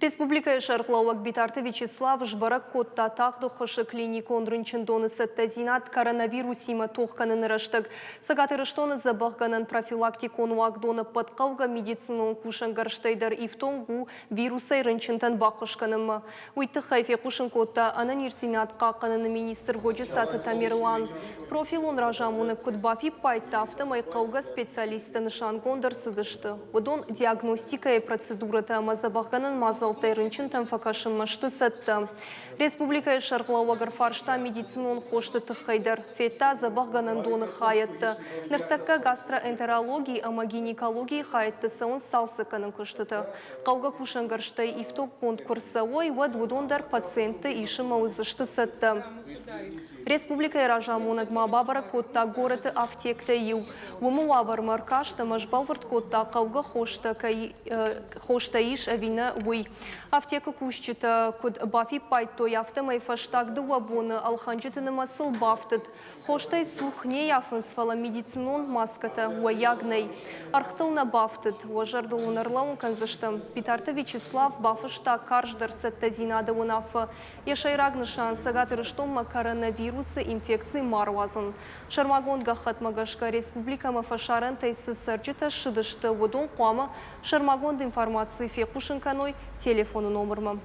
Республикӕйы сӕргълӕууӕг Битарты Вячеслав сбӕрӕг кодта тагъд ӕххуысы клиникон рынчындоны цӕттӕдзинад коронавирусимӕ тох кӕныны рӕстӕг. Цӕгат Ирыстоны дзӕбӕхгӕнӕн-профилактикон уагдон ӕппӕт хъӕугӕ медицинон кусӕнгӕрзтӕй дӕр ифтонг у вирусӕй рынчынтӕн баххуыс кӕнынмӕ. Уый тыххӕй фехъусын кодта ӕнӕниздзинад хъахъхъӕныны министр Годжысаты Тамерлан. Профилон разамонӕг куыд бафиппайдта, афтӕмӕй хъӕугӕ специалисттӕ нысангонд ӕрцыдысты. Уыдон диагностикӕйы процедурӕтӕ ӕмӕ дзӕбӕхгӕнӕн мадзӕлттӕй рынчынтӕм фӕкӕсынмӕ сты цӕттӕ. Республикӕйы сӕргълӕууӕг ӕрфарста медицинон хосты тыххӕй дӕр, федта дзӕбӕхгӕнӕндоны хайӕдтӕ. Ныртӕккӕ гастроэнтерологи ӕмӕ гинекологийы хайӕдты цӕуынц цалцӕггӕнӕн куыстытӕ. Хъӕугӕ кусӕнгӕрзтӕй ифтонггонд куы рцӕуой, уӕд уыдон дӕр пациентты исынмӕ уыдзысты цӕттӕ. Республикӕйы разамонӕг ма бабӕрӕг кодта горӕты афтектӕй иу. Уымы уавӕрмӕ ӕркаст ӕмӕ сбӕлвырд кодта, хъӕугӕ хостӕ кӕй хостӕ ис ӕви нӕ, уый. Афтекы кусджытӕ куыд бафиппайдтой, афтӕмӕй фӕстаг дыууӕ боны ӕлхӕнджыты нымӕцыл бафтыд. Хостӕй цух не ййафынц, фӕлӕ медицинон маскӕтӕ уӕййаг нӕй. Ӕргътыл нӕ бафтыд. Уӕ зӕрдыл уын ӕрлӕууын кӕндзыстӕм. Битарты Вячеслав бафыста карздӕр цӕттӕдзинады уынаффӕ. Йӕ сӕйраг нысан Цӕгат Ирыстонмӕ коронавирусы инфекци ма руадзын. Сӕрмагонд гӕххӕтмӕ гӕсгӕ республикӕмӕ фӕсарӕнтӕй цы цӕрджытӕ ссыдысты, уыдон хъуамӕ сӕрмагонд информаци фехъусын кӕной телефоны номырмӕ.